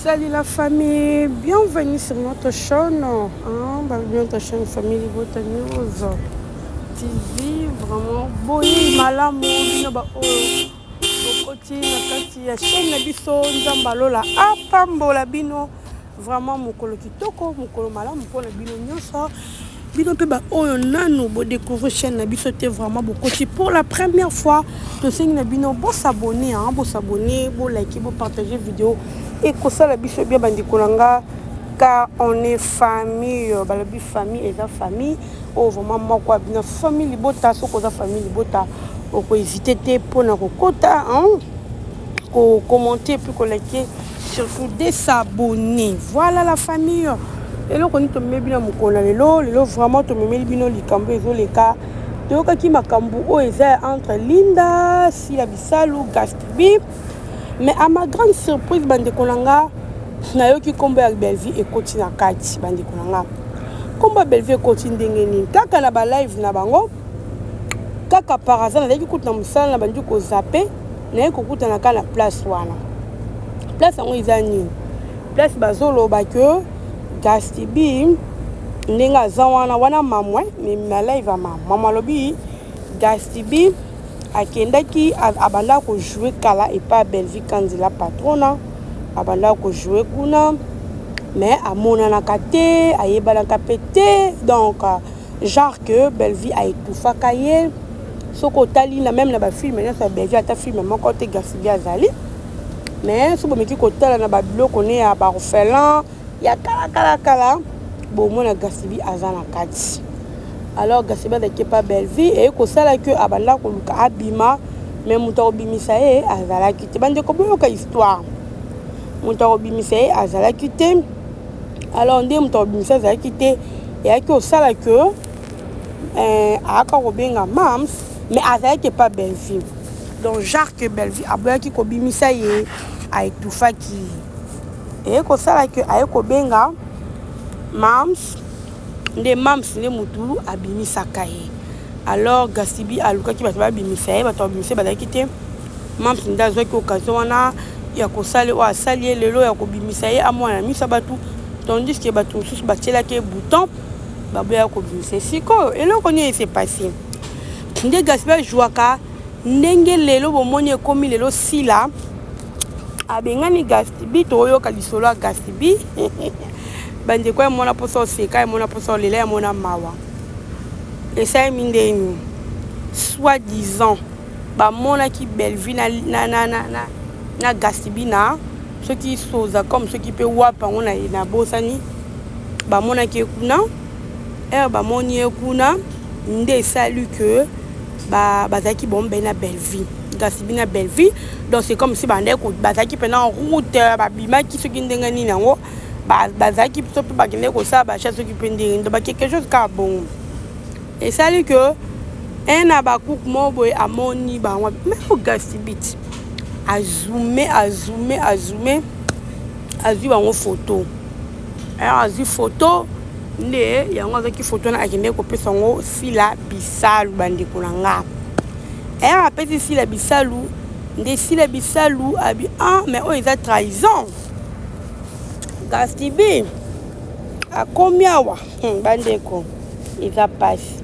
Salut la famille, bienvenue sur notre chaîne, hein, bah, notre chaîne Famille Libota News TV, vraiment boye malamu bino ba oyo bokoti na kati ya chaîne na biso. Nzambe alola apambola bino vraiment. Mokolo kitoko, mokolo malamu mpona bino nyonso. Bino mpe baoyo nanu bodécouvrir chaîne na biso te, vraiment bokoti pour la première fois, tosengi na bino bos'abonner, hein, bos'abonner, bolike, bopartage vidéo, ekosala biso bien, bandeko na nga, car on est famille. Balobi famille eza famille oyo vraiment moko ya bino, famille libota. Soki oza famille libota, okohésite te mpona kokota, hein, kocommenter, puis kolike, surtout de s'abonner. Voilà la famille, eloko nini tomemi bino mokolo na lelo? Lelo vraiment tomemeli bino likambo ezoleka. Toyokaki makambo oyo eza entre Linda, Sila Bisalu, Gastibi, mais à ma grande surprise, bandeko na nga, nayoki nkombo ya Bellevie ekoti na kati. Bandeko na nga, nkombo ya Bellevie ekoti ndenge nini? Kaka na balive na bango, kaka par hasard, nazalaki kutu na mosala, na bandi kozape, naye kokutana kaka na place wana. Place yango eza nini? Place bazoloba ke Gastibi, ndenge aza wana wana, mamwe na live ya mama, mama alobi Gastibi akendaki, abanda kojouer kala epai ya Bellevie Kanzila Patrona, abanda kojouer kuna, mais amonanaka te, ayebanaka mpe te. Donc genre que Bellevie aétouffaka ye. Soki otali na même na bafilm nyonso ya Bellevie, ata film moko te Gastibi azali. Mais so bomeki kotala na babiloko ne ya baorphelin ya kala kala kala, bomona Gastibi aza na kati. Alors Gastibi azalaki epa Bellevie, eye kosala ke abanda koluka abima, mais moto akobimisa ye azalaki te. Bandeko, boyoka histoire. Moto akobimisa ye azalaki te. Alors nde moto akobimisa azalaki te, eyaki kosala ke ayaka kobenga mams, mais azalaki epa Bellevie. Donc genre que Bellevie aboyaki kobimisa ye, aétouffaki ye, eye kosala ke aye kobenga mams, nde mams nde motu abimisaka ye. Alors Gasibi alukaki bato babimisa ye, bato babimisa ye bazalaki te. Mams nde azwaki occasion wana ya kosala oyo asali ye lelo, ya kobimisa ye amwana na miso ya bato, tandis ke bato mosusu batielaki ye bouton, baboyaka kobimisa ye. Sikoyo eloko nini ese passer? Nde Gasibi azwaka ndenge lelo bomoni ekomi lelo Sila abengani Gastibi. Toyoka lisolo ya Gastibi, bandeko. Ya mona mposa oseka, ya mona mposa olela, ya mona mawa. Esalemi ndeni? Soit disant bamonaki Bellevue na Gastibi na soki soza comme soki mpe wapi yango nabosani. Bamonaki ye kuna, ere bamoni ye kuna nde esali ke bazalaki bombe na Bellevue, Gasibi na Bellevue. Donc c'est comme si bandaki, bazalaki mpena en route, babimaki soki ndenge nini yango, bazalaki so mpe bakendeki kosala bacha soki mpe ndenge nini, quelque chose kaka bongo. Esali ke un na bakuku moko boye amoni bango, mais o Gasibi ti azoome, azoome, azoome, azwi bango photo. Azwi photo nde yango, azwaki photo wana, akendeki kopesa yango Sila Bisalu. Bandeko na nga, ere apesi Sila Bisalu, nde Sila Bisalu abi: "Ah, mais oyo eza trahison." Gastibi akomi awa. Bandeko, eza mpasi.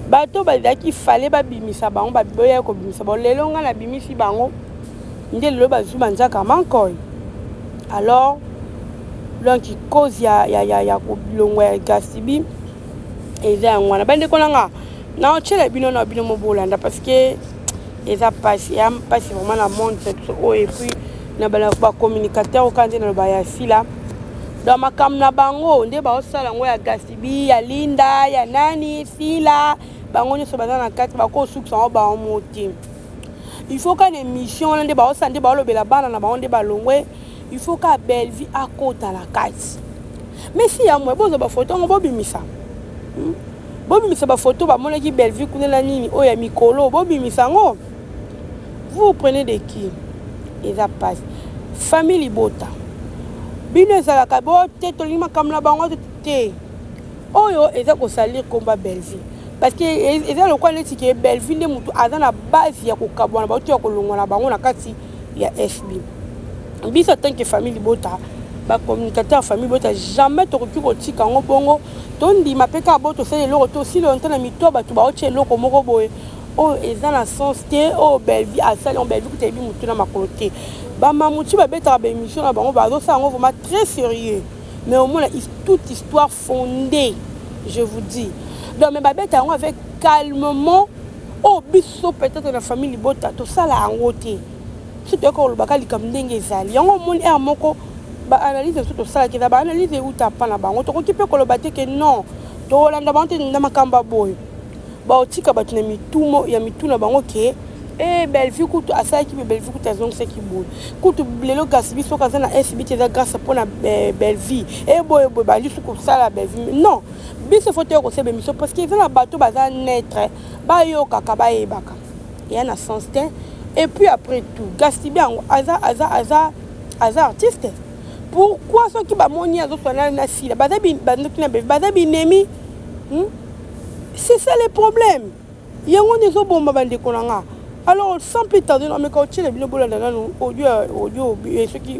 Bato bazalaki fale babimisa bango, baboyaki kobimisa bango. Lelo ngai nabimisi bango, nde lelo bazwi banzaka mankoi. Alors donc cause ya kolongwa ya Gasibi eza yango wana. Bandeko na nga, naotiela bino na bino mobolanda, parce que eza mpasi, ya mpasi vraiment na monde oyo. Et puis na bacommunicateur oka nde naloba ya Sila, donc makambo na bango nde baosala yango, ya Gasibi, ya Linda, ya nani, Sila, bango nyonso baza na kati, bakosukisa yango bango mo te. Il faut kana émission wana nde baosala, nde baolobela bana na bango nde balongwe, il faut ka Bellevie akota na kati. Mais si ya mwe bozwa bafoto yango, bobimisa, Bobimisa bafoto bamonaki Bellevie kuna na nini oyo ya mikolo, bobimisa yango. Vous prenez de qui? Eza pasi. Famille libota, bino ezalaka bo te, tolingi makambo na bango te. Oyo eza kosalir komba Bellevie, parce que eza lokola neti ke Bellevie nde motu aza na base ya kokabwana, bauti ya kolongwa na bango na kati ya FB. Biso en tant que famille libota, Ba communicateur ya famille bota jamais tokoki kotika yango bongo tondima mpe kaka bo tosali eloko te osili longtemps na mito ya bato baotia eloko moko boye oyo eza na sens te oyo Bellevue asali yango Bellevue kutu ayebi motu na makolo te bamamuti babetaka baémission na bango bazosala yango vraiment très sérieux mais omona toute histoire fondée je vous dis donc mais babeta yango avec calmement oyo biso peut-être na famille libota tosala yango te Biso toyaka kolobaka likambo ndenge ezali. Yango omoni heure moko ba analyse biso tosalaka eza ba analyse euta pa na bango. Tokoki mpe koloba te ke non tokolanda bango te na makambo ya boye. Baotika bato na mitu ya mitu na bango ke eh Bellevue kutu asalaki boye, Bellevue kutu azongisaki boye. Kutu lelo kasi biso kaza na SB te eza grâce mpo na Bellevue. Eh boye boye bandi su kosala Bellevue. Non, biso faut toya kosala émission parce que eza na bato baza neutre, bayokaka bayebaka. Eya na sens te. Et puis après tout, Gastibi yango aza aza aza aza artiste. Pourquoi soki bamoni azoswana na Sila baza bandoki na Bellevue baza binemi hmm? C'est ça le problème. Yango nde ezoboma bandeko na nga. Alors sans plus tarder, nameka otiela bino bolanda nanu audio audio soki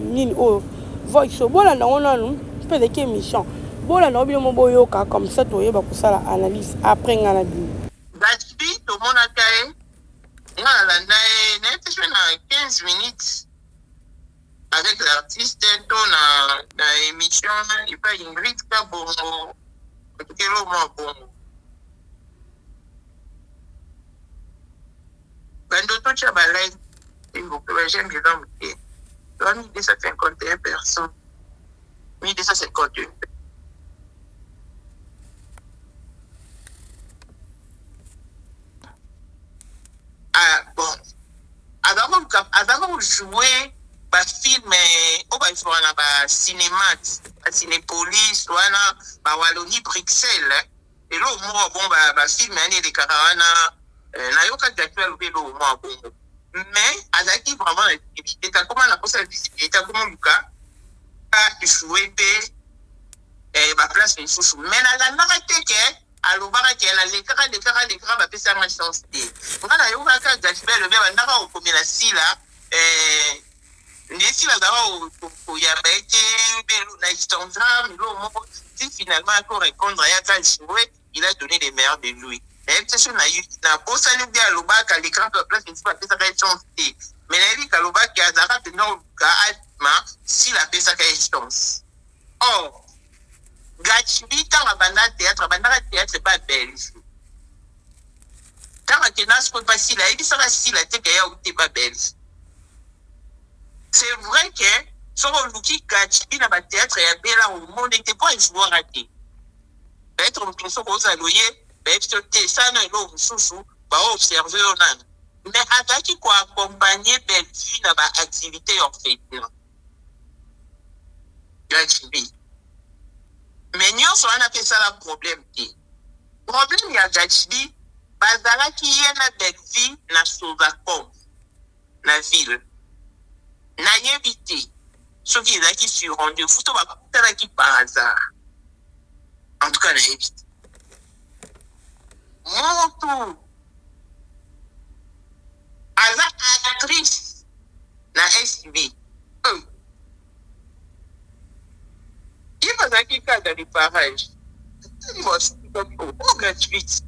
nini oyo voice bolanda yango nanu mpe ezalaki émission bolanda yango bino mo boyoka comme ça toyeba kosala analyse après nga na bino. Gatsby tomonaka ye nga nalanda ye nayebi te soki na 15 minutes avec l'artiste to na, na émission epai Ingrid Kabongo en tout cas eloko mwa bongo bando totya ba like s'il vous plaît ba j'aime eza moke toa 1251 personnes 1251. Ah bon azalaka kojoue bafilme oyo bajouaka na bacinémat bacinépolis wana bawallonie Bruxelles eloko moko bongo bafilme yani elekaka wana. Nayokaki ati alobi eloko moko bongo mais azalaki vraiment na visibilité akoma na posa ya visibilité akoma luka ajoue mpe baplace mosusu mais nalandaka te ke alobaka ke nalekaka lekaka lekaka bapesanga chance te. Nga nayokaka Gatsby alobi abandaka kokomela Sila nde Sila azalaka koyamba ye te na Instagram eloko moko ti finalement ako répondre ye ata joue, il a donné les meilleurs de lui. Nayebi te soki nabosani mpe alobaka alekaka mpe baplace mosusu bapesaka ye chance te mais nayebi kalobaki azalaka mpenza koluka alima Sila apesaka ye chance. Or Gatsby ntango abanda théâtre abandaka théâtre epa Bellevue ntango akenda sikoyo epa Sila ayebisaka Sila te ke ya ute epa Bellevue. C'est vrai ke soki oluki Gatsby na bathéâtre ya Bela omoni te mpo ajouaka te peut-être moto mosusu kozala oye bayebi so te sana eloko mosusu baoobserve yo nanu mais azalaki koaccompagne Bellevue na baactivité ya orphelinat Gatsby mais nyonso wana mpe esala problème te. Problème ya Gatsby bazalaki ye na Bellevue na Sozacom na ville nayebi te soki ezalaki sur rendez-vous to bakutanaki par hasard, en tout cas nayebi te mutu aza actrice na SB ye bazalaki kaka dans le parage oh gratuite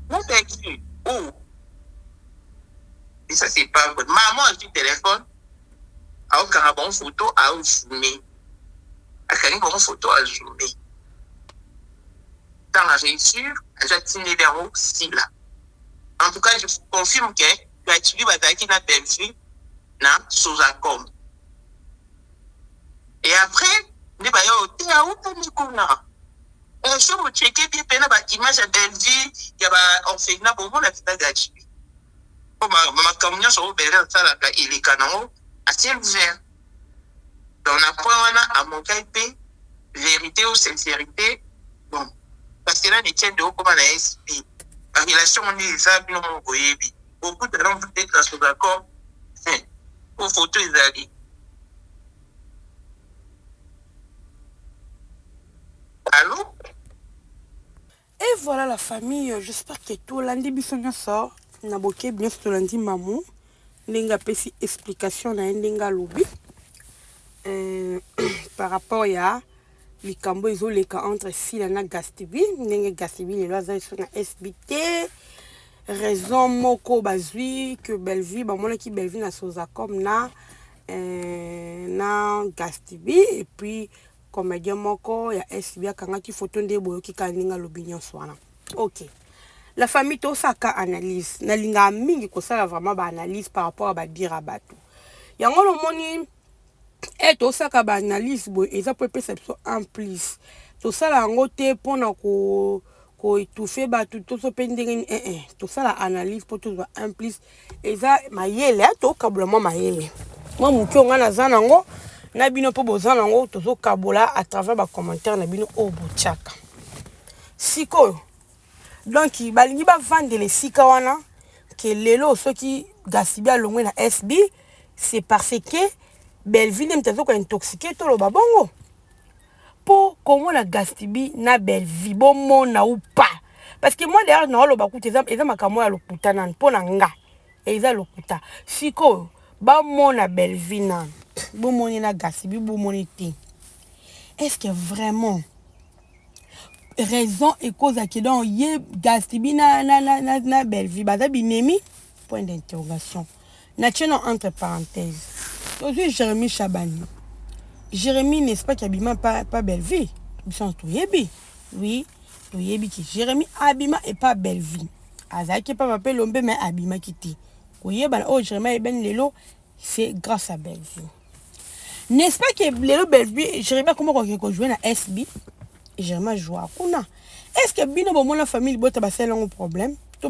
na Bellevue oh et ça c'est pas vrai. Maman azwi téléphone aokanga bango photo aozoome akangi bango photo azoome ntango aréussir azwi atindeli yango Sila. En tout cas je confirme que Gatsby bazalaki na Bellevue na Sozacom et après nde baya ote autani kuna so bocheke bien mpe na baimage ya Bellevue ya baorphelinat bomona mpenza Gatsby po makambo nyonso oyo Bellevue asalaka eleka nango à ciel ouvert. Donc na point wana amokai mpe vérité ou sincérité bon parce que là Etienne de okoma na SB barelation nde eza bino moko boyebi okutana peut-être na Sozacom po photo ezali. Allo. Et voilà la famille, j'espère que tolandi biso nyonso na bokebi nyonso tolandi mamu ndenge apesi explication na ye ndenge alobi. par rapport ya likambo ezoleka entre Sila na Gastibi, ndenge Gastibi lelo aza lisusu na SB te. Raison moko bazwi que Bellevue, bamonaki Bellevue na Sozacom na Gastibi, et puis comédien moko ya SB akangaki photo nde boyoki kaka ndenge alobi nyonso wana. Ok, la famille, tosaka analyse. Nalingaka mingi kosala vraiment baanalyse par rapport ya badire ya bato. Yango nomoni e tosaka baanalyse boye eza mpo epesa biso en plus. Tosala yango te mpona koétouffer bato toso mpe ndenge nini. Eh, tosala analyse mpo tozwa un plus. Eza mayele, tokabola mwa mayele mwa moke oyo ngai naza nango na bino, mpo boza nango. Tozokabola à travers bacommentaire na bino oyo botiaka. Sikoyo donc balingi bavandela esika wana ke lelo soki Gasibi alongwe na SB, c'est parce que Bellevue nde moto aza kointoxiquer. Toloba bongo mpo komona Gastibi na Bellevue, bomona ou pas? Parce que moi d'ailleurs naoloba kuta eza makambo ya lokuta nanu. Mpo na nga eza lokuta. Sikoyo bamona Bellevue nanu, bomoni na Gastibi, bomoni te. Est ce que vraiment raison ekozaki donc ye Gastibi na Bellevue baza binemi? Point d'interrogation natie na entre parenthèse. Tozwi Jérémi Chabani. Jérémi, n'est-ce pas qu'abima pa Bellevue? Biso toyebi, oui, toyebi ke Jérémi abima epa Bellevue. Azalaki epa Papa Elombe, mais abimaki te. Koyebana oyo Jérémi ayebani lelo, c'est grâce à Bellevue, n'est-ce pas? Que lelo Bellevue, Jérémi akoma koke kojouer na SB. Jérémi ajoua kuna. Est ce que bino bomona famille libota basala yango problème to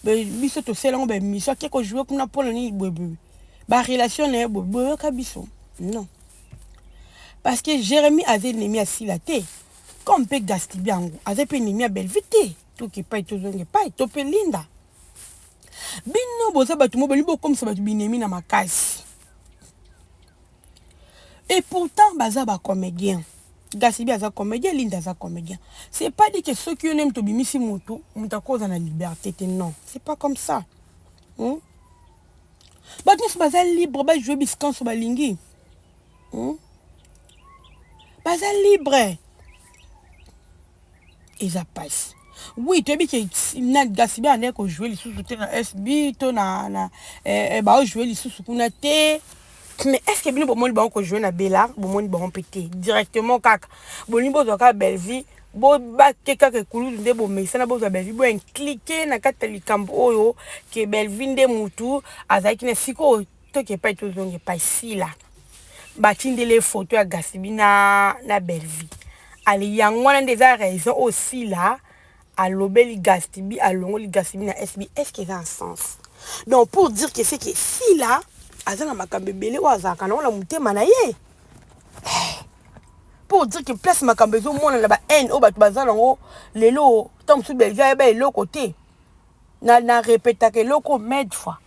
biso tosala yango baémission ake kojouer kuna mpona nini? Boyeboye barelation na ye boye boyoka biso? Non, parce que Jérémi aza ennemi asila te, comme mpe Gastibi yango aza mpe ennemi ya Bellevue te. Toki epai, tozonga epai to mpe Linda. Bino boza bato mo bolingi bokomisa bato binemi na makasi, et pourtant baza bacomédien. Gasibi aza comédien, Linda aza comédien. C'est pas dit que soki yo nde moto obimisi motu, moto akoza na liberté te. Non, c'est pas comme ça? Bato nyonso baza libre bajoue bisika nyonso balingi? Baza libre. Eza pasi. Oui, toyebi ke na Gasibi andeki kojouer lisusu te na SB to na baojouer lisusu kuna te. Mais est ce que bino bomoni bango kojouer na Bela? Bomoni bango mpe te. Directement kaka bolingi bozwa kaka Bellevue, bobake kaka ekulutu nde bomesana. Bozwa Bellevue, boimpliquer na kati ya likambo oyo ke Bellevue nde mutu azalaki na. Sikoyo toke epai, tozonga epai. Sila batindeli photo ya Gasibi na Bellevue. Ale, yango wana nde eza raison oyo Sila alobeli Gastibi, alongoli Gastibi na SB. Est ce que eza un sens? Donc pour dire que c'est que Sila aza na makambo ebele oyo azalaka nango na motema na ye, pour dire que place makambo ezomonana, bahaine oyo bato baza nango lelo, ntango mosusu Bellevue ayeba eloko te. Na répétaka eloko maintes fois: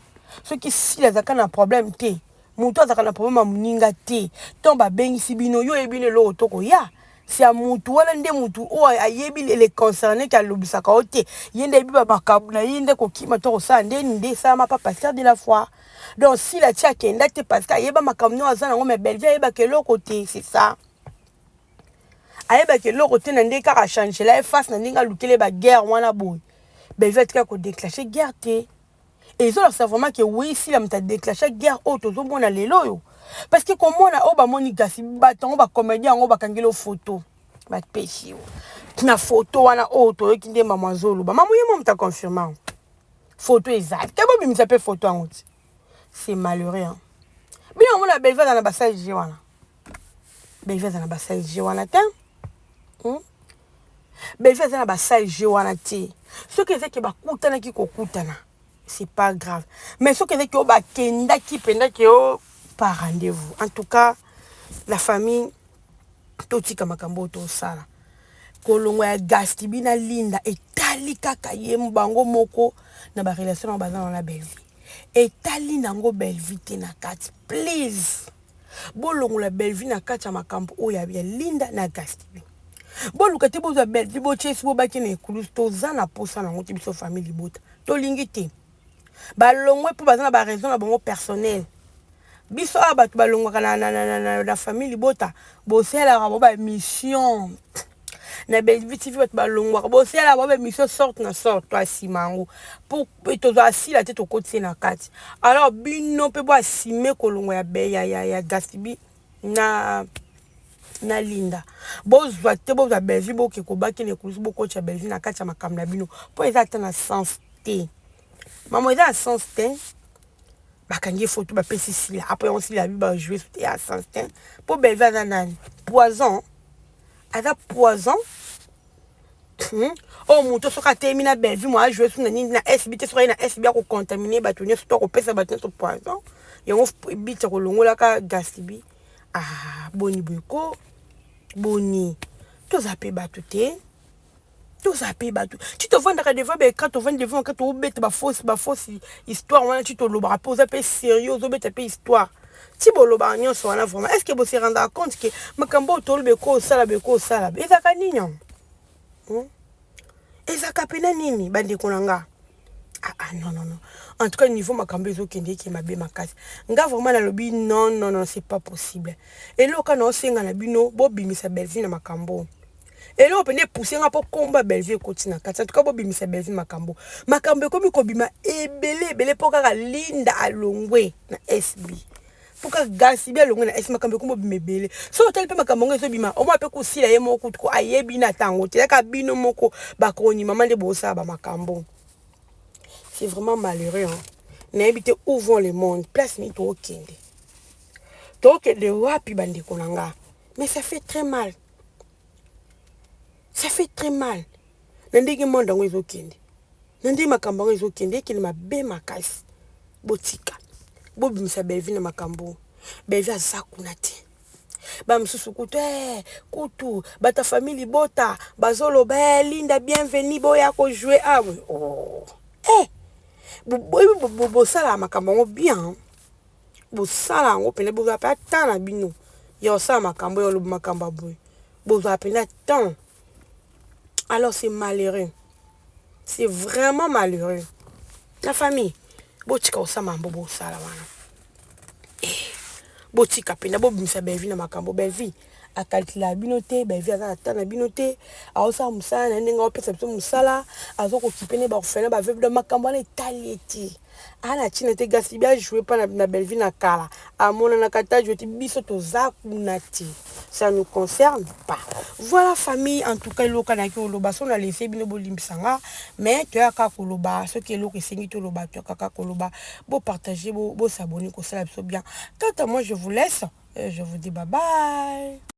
soki Sila azalaka na problème te, moto azalaka na problème ya moninga te. Ntango babengisi bino, yo oyebi no eloko to koya si ya mutu wana nde mutu oyo ayebi le concerné ke alobisaka yo te. Ye nde ayebi bamakambo na ye nde kokima to kosala ndeni nde esalama pa pasteur de la foi. Donc Sila ti akenda te parce que ayeba makambo nio aza nango, mais Bellevue ayebaka eloko te. C'est ça, ayebaka eloko te. Na ndenge kaka achangela ye face, na ndenge alukeli baguerre wana boye, Bellevue atika kodéclencher guerre te. Ezolakisa vraiment ke oui, Sila moto adéclenche guerre oyo tozomona lelo oyo, parce que komona oyo bamoni kasi bato yango bacomédien yango bakangeli photo, bapesi yo na photo wana oyo toyoki nde mama azoloba. Mama ye mo moto aconfirme photo ezali te. Bobimisa mpe photo yango ti. C'est malheureux, hein? Bino omona Bellevue aza na basale wana, Bellevue aza na basale wana te? Bellevue aza na basale wana te. Soki ezaki bakutanaki kokutana, c'est pas grave, mais soki ezaki oyo bakendaki mpendaki o par rendez-vous. En tout cas, la famille, totika makambo oyo tosala. Kolongwa ya Gastibi na Linda etali kaka ye bango moko na barelation nango baza na Bellevue. Etali nango Bellevue te na kati. Please, bolongola Bellevue na kati ya makambo oyo ya Linda na Gastibi. Boluka te bozwa Bellevue, botie esi bobaki na ekulusu. Toza na posa nango te. Biso famille libota tolingi te. Balongwe mpo baza na baraison na bango personnel. Biso awa bato balongwaka na, na, na, na, na, na famille libota, bosalelaka bango baémission na Bellevue TV. Bato balongwaka, bosalelaka bango baémission sorte na sorte. Toasima yango po tozwa asila te, tokotisi na kati. Alors bino mpe boasime kolongwa ya Gastibi na Linda. Bozwa te, bozwa Bellevue, boke kobaki na ekulusu, bokotya Bellevue na kati ya makambo na bino, mpo eza ata na sens te. Mamo, eza na sens te. Bakangi foto, bapesi Sila. Apo yango Sila abi bajouer te, ya sens te, mpo Bellevue aza nani? Poison, aza poison. Oyo moto soki ateyemi na Bellevue, mo ajouer su na nini na SB te. Soki aye na SB, akocontaminer bato nyonso to akopesa bato nyonso poison. Yango biti ya kolongolaka Gasibi. Ah, boni boye ko? Boni, toza mpe bato te? Toza mpe bato ti tovandaka devant baécran, tovandi devant écran, tobeta bafausse histoire wana. Ti tolobaka mpe, oza mpe sérieux, ozobeta mpe histoire. Ti bolobaka nyonso wana, vraiment, est ce que bose rendaka compte ke makambo oyo toloba ekosala, bekosala? Ezalaka nini yango, Ezalaka mpena nini, bandeko na nga? Ah, ah, non, non, non. En tout cas, niveau makambo ezokende, eke mabe makasi. Nga vraiment nalobi non, non, non, c'est pas possible. Eloko na osenga na bino, bobimisa Bellevue na makambo. Eloko pene epousse nga mpo komba Bellevue ekoti na kati. En tout cas, bobimisa Bellevue. Makambo ekomi kobima ebele ebele mpo kaka Linda alongwe na SB, mpo kaka Gasibi alongwe na S. Makambo ekomi obima ebele. So otali mpe makambo yango ezobima, omwa mpe kosila ye moko kutu ko ayebi na ntango te. Yaka bino moko bakoni mama nde bosala bamakambo. C'est vraiment malheureux, hein? Nayebi te où vont le monde, place nini tookende, tookende wapi, bandeko na nga. Mais ça fait très mal, ça fait très mal na ndenge monde yango ezokende, na ndenge makambo yango ezokende, ekende mabe makasi. Botika, bobimisa Bellevue na makambo. Bellevue aza kuna te. Bamosusu kutu, kutu bato ya famille libota bazoloba, Linda, bienvenu, boya kojouer awa. Oh. Bosalaka makambo yango bien, bosala yango mpena. Bozwa mpe ata na bino ya kosala makambo ya oloba makambo ya boye, bozwa mpenza temps. Alors c'est malheureux, c'est vraiment malheureux. La famille, botika kosala mambo bosala wana. Botika mpenza, bobimisa Bellevue na makambo. Bellevue akalkila bino te. Bellevue aza na ta na bino te. Aosala mosala na ye ndenge aopesa biso mosala, azokokipe ne baorphelin, baveuve. Donc makambo wana etali ye te, aa na ntina te. Gasibi ajoue mpa na Bellevue na kala, amonanaka te, ajoue te. Biso toza kuna te, ça nous concerne pas. Voilà, famille. En tout cas, eloko nayaki koloba, so na laisse bino, bolimbisa nga, mais toyaka koloba soki eloko esengi toloba, toyaka kaka koloba. Bopartage, bos'abonner, kosala biso bien. Quant à moi, je vous laisse, je vous dis bye bye.